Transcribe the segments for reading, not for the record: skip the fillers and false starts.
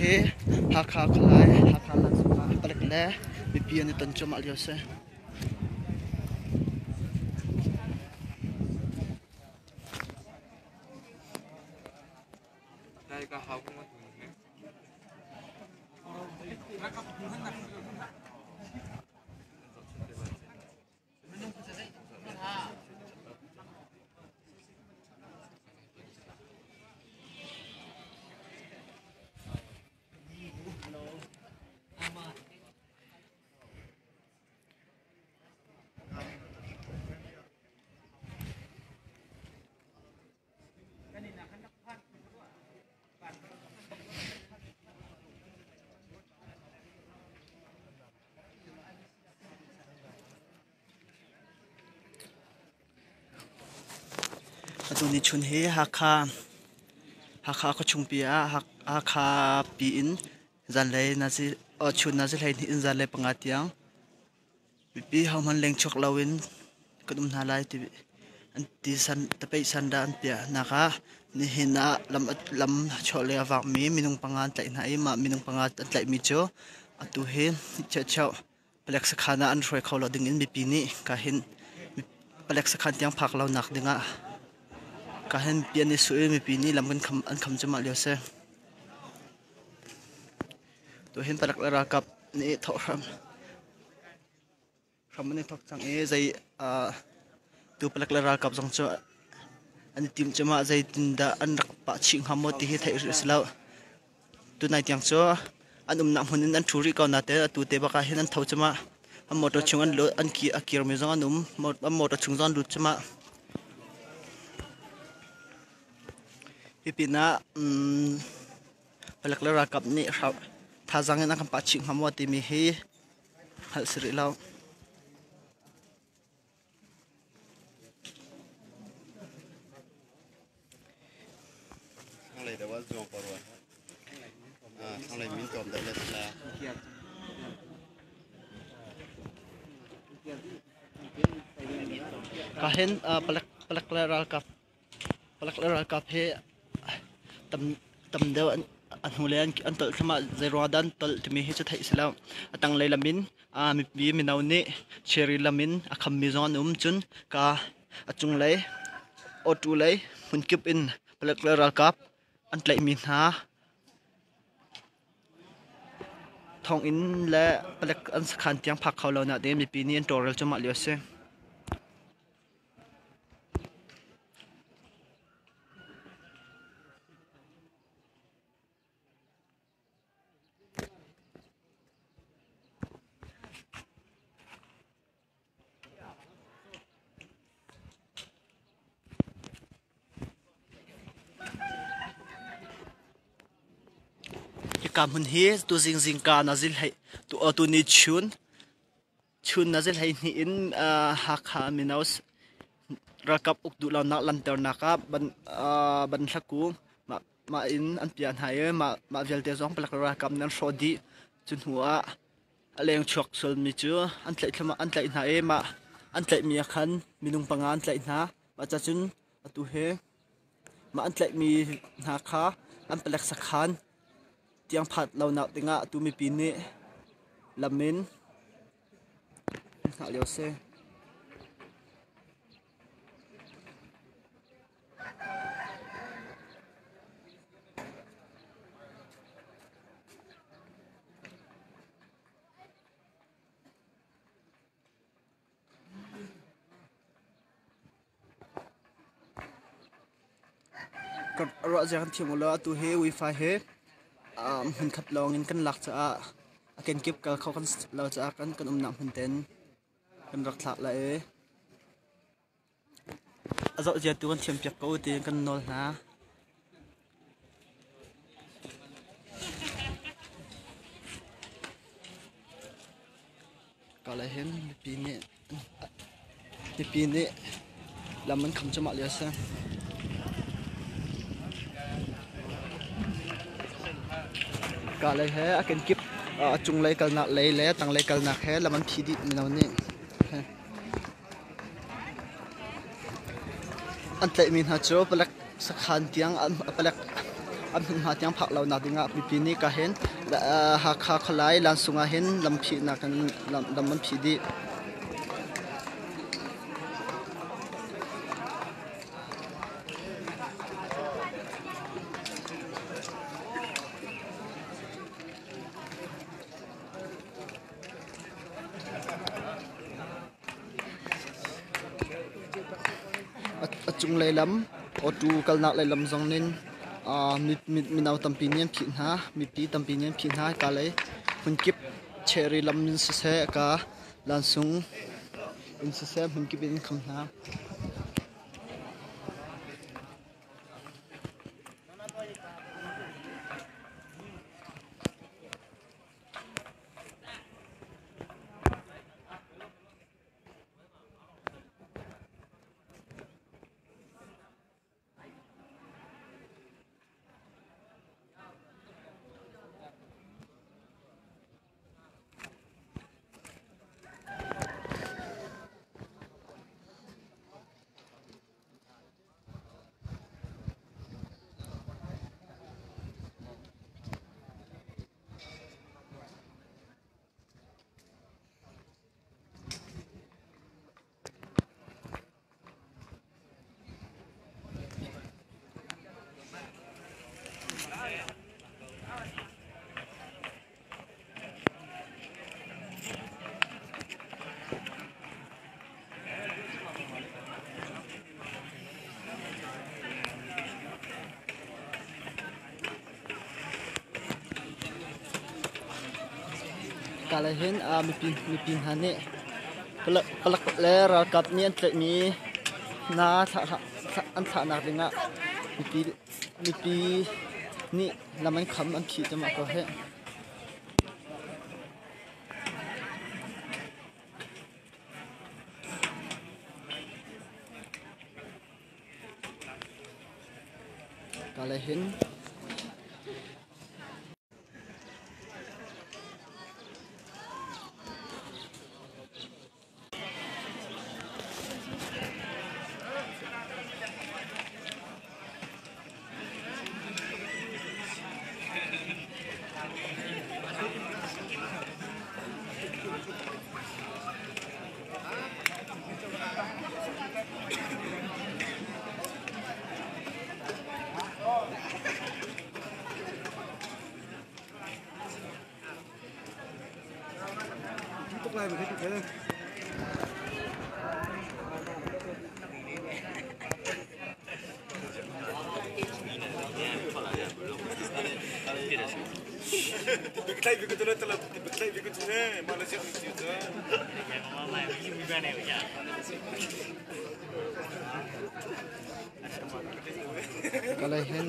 hi Hakha khualai Hakha lamsung ah palek le mipi an i ton cuahmah lio a si. Atu ni chun hi Hakha Hakha khuachungpi ah Hakha pi in zanlei nazi chun nazi 12 in zanlei 5 tiang Mipi hohmanh lengchuak loin kan um hna lai ti an ti san tapeih sandah an piahnak ah nihin ah lam chuah le a vakmi minung panga an tlaih hna i mah minung panga an tlaihmi cu atu hi chiahcheuh palek sakhan ah an hruai kho lo ding in mipi nih ka hin palek sakhan tiang phak lo nak ding ah ka hin mipi an i su i mipi nih lam kan kham an kham cuahmah lio a si. Tuhin palek le ralkap nih thawhhram hram an i thawk cang i zei tu palek le ralkap zong cu an i tim cuahmah zeitindah an rak pah chih hnga maw ti hi theih rih a si lo. Tunai tiang cu an umnak hmun in an ṭhu rih ko nain atu te bak ah hin an tho cuahmah. An motor chung an lut an ki a kirmi zong an um. An motor chung zong an lut cuahmah. Hi pinah Palek le ralkap nih thazaang in an kan pah chih hnga maw timi hi hngalh si rih lo. Thlanglei deuh ah zuang ko rua. Thlanglei min tlawm deuh le sila. Ka hin palek palek le ralkap Palek le ralkap hi tam deuh a hnulei an tolh thluahmah. Zeiruang ah dah an tolh timi hi cu theih a si lo. A tanglei lam in mipi mino nih cherry lam in a khammi zong an um. Cun ka a cunglei auto lei hmunkip in palek le ralkap an tlaihmi hna thonginn le palek an sakhan tiang phak kho lo nain mipi nih an tawlrel cuahmah lio a si. Hika hmun hi tuzing zingka nazil hei tuni chun Chun na 12 in Hakha mino ralkap uk duh lonak lanternak ah banhla kung mah in an piah hna i mah vialte zong palek ralkap nih an hrawh dih. Cu hnu ah a leng chuak sualmi cu an tlaih an tlaih hna i mah an tlaihmi ah khan minung panga an tlaih hna. Mah cacun atu hi mah an tlaihmi hna kha an palek sakhan tiang phat lonak dingah atu mipi nih lam in an hngah lio a si. Ruah zia kan thiam u law atu hi wifi hi hmunkhat lawng in kan lak caah a kenkip kal kho kan lo caah kan kan umnak hmun ten kan rak thlak lai i a zoh zia tu kan thiam piak ko tiin kan nawl hna. Ka hin mipi nih lam an kham cuahmah lio a si. Ka lei he a kenkip a cunglei kalnak lei le a tanglei kalnak he lam an phih dih mino nih. An tlaihmi hna cu palek sakhan tiang palek an hmunhma tiang phak lonak dingah mipi nih ka hin Hakha khualai lansung ah hin lamphihnak in lam an phih dih. A cunglei lam awtu kalnak lei lam zong nin mino tampi nih an phih hna. Mipi tampi nih an phih hna. Hika lei hmunkip cherry lam in siseh ka lansung in siseh hmunkip in an kham hna. Kala hin mipi hna nih palek le ralkap nih an tlaihmi hna an thlahnak dingah mipi nih lam an kham an phih cuahmah ko hih. Kala hin. Kalay hin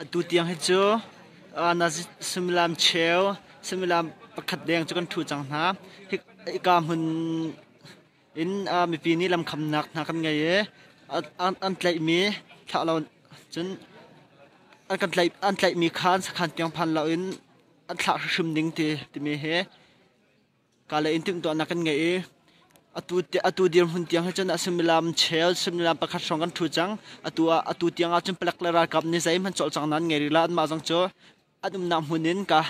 Atu tiang hi cu nazi suimilam cheu suimilam pakhat deng cu kan ṭhu cang hna. Hika hmun in mipi nih lamkhamnak hna kan ngei i an tlaihmi thlah lo cun an kan tlaih an tlaihmi kha an sakhan tiang phan loin an thlah hrimhrim ding ti timi hi Kale in timhtuahnak kan ngei i atu dirhmun tiang hi cun a suimilam chel suimilam pakhat hrawng kan ṭhu cang. Atu ah atu tiang ah cun palek le ralkap nih zeihmanh cawlcanghnak an ngei rih lo. Anmah zong cu An umnak hmun in ka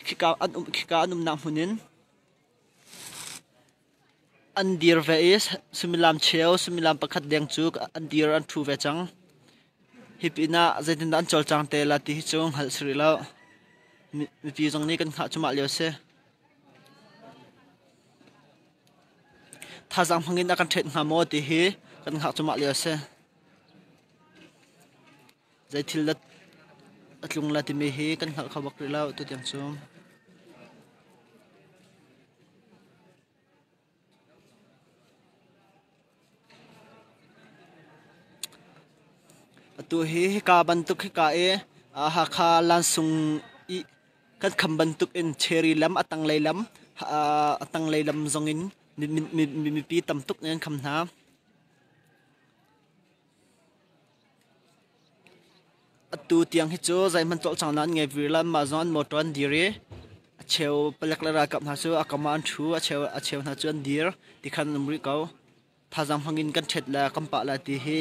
khika an um khika an umnak hmun in an dir ve i suimilam cheu suimilam pakhat deng cu an dir an ṭhu ve cang. Hi pinah zeitindah an cawlcang te la ti hi cu hngalh si rih lo. Mipi zong nih kan hngah cuahmah lio a si. Thazaang hmang in a kan ṭhet hnga maw ti hi kan hngah cuahmah lio a si. Zei thil dah a tlung la timi hi kan hngalh kho bak rih lo tutiang cu. Atu hi hika bantuk hika i Hakha Lansung i kan kham bantuk in cherry lam a tanglei lam a tanglei lam zong in mipi tam tuk nih an kham hna. Atu tiang hi cu zeihmanh cawlcanghnak an ngei vir lo. Anmah zong an mawṭaw an dir i a cheu palek le ralkap hna cu a kam ah an ṭhu, a cheu hna cu an dir ti khan an um rih ko. Thazaang hmang in kan ṭhet le kan pah lai ti hi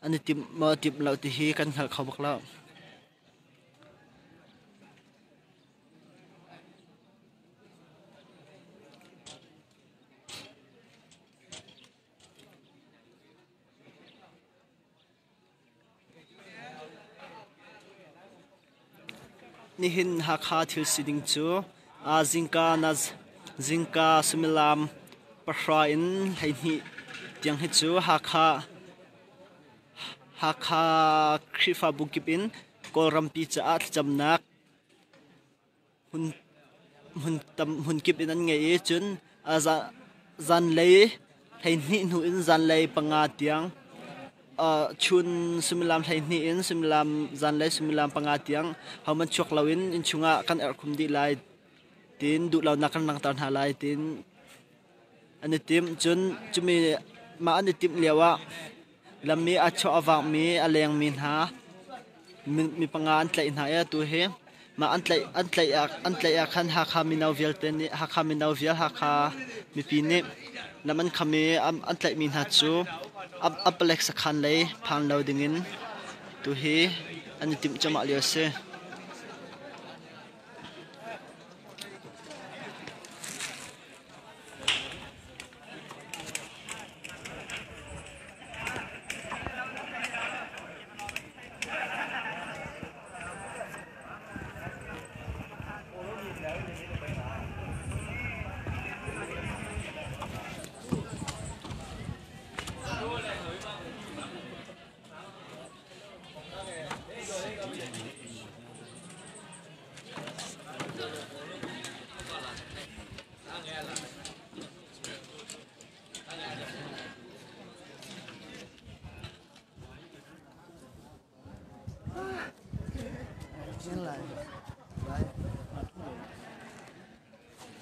an i timh maw timh lo ti hi kan hngal kho bak lo. Nihin Hakha thil sining cu zingka suimilam 10 in 12 tiang hi cu Hakha Khrihfabu kip in Kawlrampi caah thlacamnak hmun kip in an ngei i cun zanlei 12 hnu in zanlei 5 tiang chun suimilam 12 in suimilam zanlei suimilam 5 tiang hohmanh chuak loin innchung ah kan erhkhum dih lai tiin duhlonak kan langhter hna lai tiin an i tim. Cun cumi mah an i timh lioah lam i a chuah a vakmi a lengmi hna mi panga an tlaih hna i atu hi mah an tlaih an tlaih ah an tlaih ah khan Hakha mino vialte nih Hakha mino vial Hakha mipi nih lam an kham i an tlaihmi hna cu a palek sakhan lei phan lo dingin tu hi an i timh cuahmah lio a si.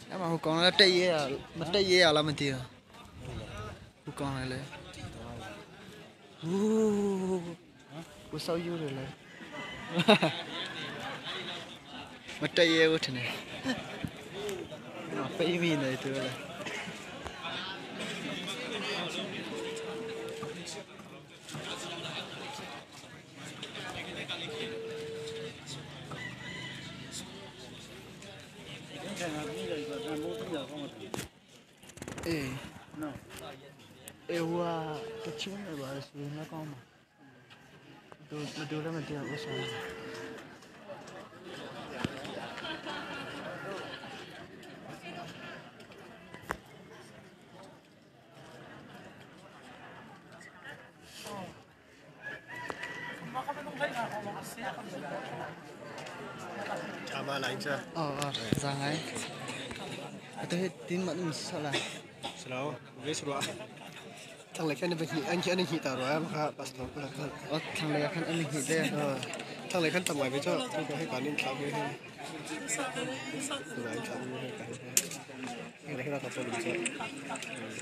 အဲ့မှာဟိုကောင်လည်းတိတ်ရဲမတိတ်ရဲရလားမသိဘူးဟိုကောင်လည်းလေဟူးကိုစောက်ယူတယ်လေမတိတ်ရဲဘူးထင်တယ်ပေးမိနေသူလေအေးနော်အေးဟိုကတချင်းပဲပါဆိုရင်လည်းကောင်းပါဒူမဒူလည်းမတရားဥဆောင် Ờ, ờ, ra ngay. Tôi tin mẫn mình sao là. Salo, ve slo. Thang lei khan an khi an hi ta ro kha pastor ko khan. Ờ, thằng này khan an hi de. Thang lei khan tam ngai ve cho tu ko he kan in thla ve he. Tu lai thla ve he kan. He lai ra ta pol cho.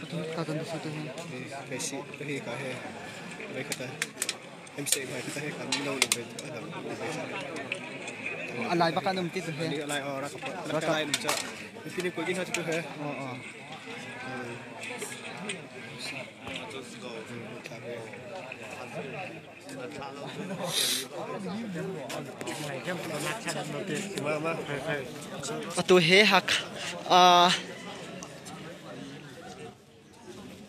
Tu ta tan su tu he. He si he ka he. Ve khata. MC mai khata he kan lo ve adam ve sa. Alai baka num ti tu he. Alai ora ka ra ka lai num cha. Pini ko gi ha tu he. Ờ ờ. Atu hi Hakha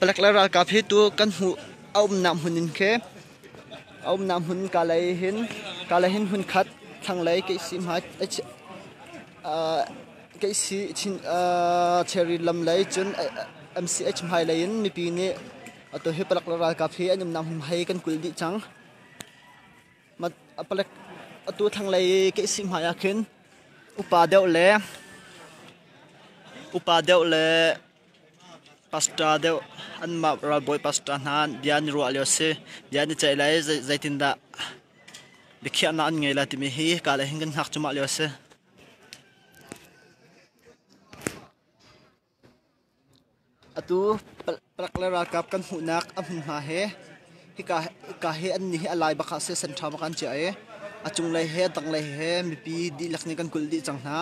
Palek le ralkap hi tu kan hmuh a umnak hmun in khi a umnak hmun kalay hin kalay hin hmunkhat thlanglei keihsih hmai keihsih cherry lam lei cun MCH hmailei in mipi nih atu hi palek le ralkap hi an umnak hmun hei kan kulh dih cang. Palek atu thlanglei keihsih hmai ah khin upa deuh le Pastor deuh anmah ralbawi pastor hna bia an i ruah lio a si. Bia an i ceih lai i zeitindah biakhiahnak an ngei lai timi hi hika lei hin kan hngak cuahmah lio a si. Atu palek le ralkap kan hmuhnak a hmunhma hi hika hi an nih hi a lai bak ah si senṭha bak ah an chiah i a cunglei he a tanglei he mipi dihlak nih kan kulh dih cang hna.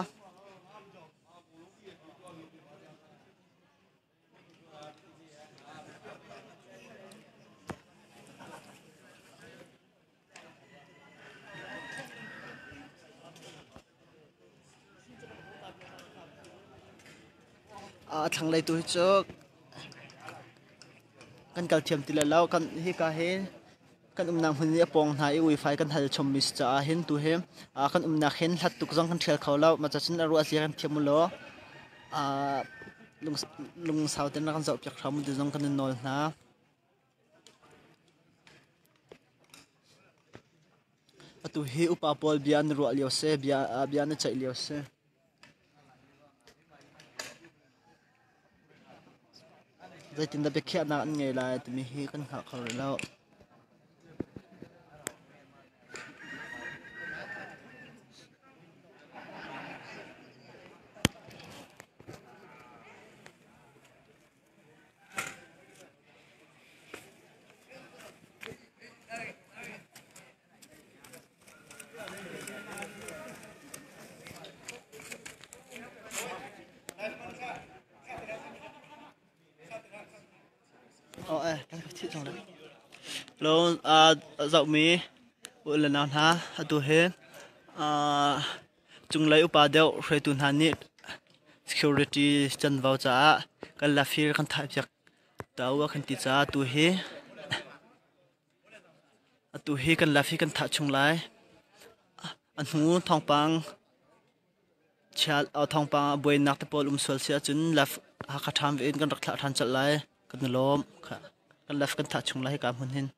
A thlanglei tu hi cu kan kal thiam ti lai lo. Kan hika hi Kan umnak hmun i a pawng hna i uifai kan hal chommi si caah hin tu hi kan umnak hin hlat tuk zong kan ṭhial kho lo. Mah cun a ruah zia kan thiam u law lungsau tein rak kan zohpiak hram u ti zong kan in nawl hna. Atu hi upa pawl bia an ruah lio si, bia an i ceih lio si. Zeitindah biakhiahnak an ngei lai timi hi kan hngal kho rih lo. Zohmi u le nau hna atu hi cunglei upa deuh hruaitu hna nih security canvo caah kan lafir kan thahpiak ta u a kan ti caah atu hi Atu hi kan laf hi kan thah chung lai. A hnu thawngpang thawngpang ah buainak te pawl um sual si ahcun laf Hakha ṭham ve in kan rak thlah ṭhan colh lai. Kan i lawm. Kan laf kan thah chung lai hika hmun hin.